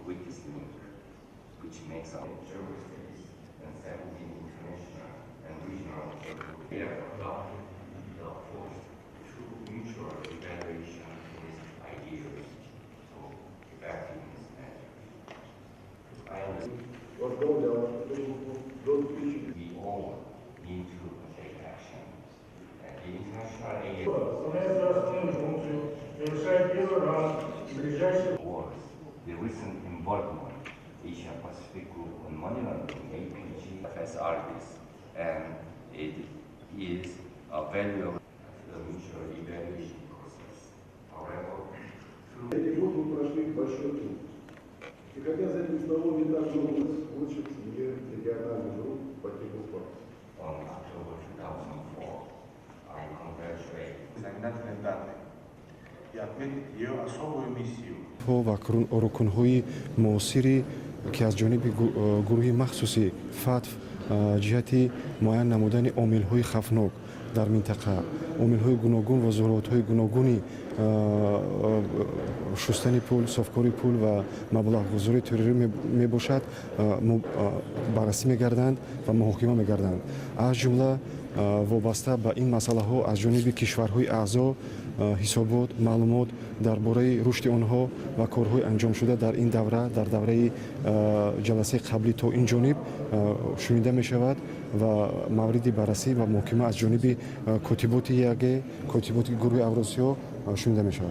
weakest link, which makes our states and 17 international and regional. We have adopted the approach to mutual evaluation based ideas to effectiveness measures. I understand Возглавлял группу до 2000 we all need to take action. And the international aid Выполняет основную функцию, завершает первый раунд в ближайшие was the recent involvement Asia Pacific Group on Money Laundering, APG FSRBs, and it is a valuable the mutual evaluation process. However, through Эти группы прошли большой путь. И хотя за этим столом не так много лучших в семье региональных групп по типу FATF. On October 2004, I congratulate Знаменательной датой и отметить ее особую миссию. Ва рукнҳои муосире, ки аз ҷониби гурӯҳи махсуси ФАТФ ҷиҳати муайян намудани омилҳои хавфнок дар минтақа, омилҳои гуногун ва зуҳуротҳои гуногуни шустани пул, софкории пул ва маблағгузории террорӣ мебошад, баррасӣ мегарданд ва муҳокима мегарданд. Аз ҷумла вобаста ба ин масъалаҳо аз ҷониби кишварҳои аъзо ҳисобот, маълумот дар бораи рушди онҳо ва корҳои анҷомшуда дар ин давра, дар давраи ҷаласаи қаблӣ то ин ҷониб шунида мешавад ва мавриди баррасӣ ва муҳокима аз ҷониби котиботи ЕАГ, котиботи гурӯҳи Авросиё шунида мешавад.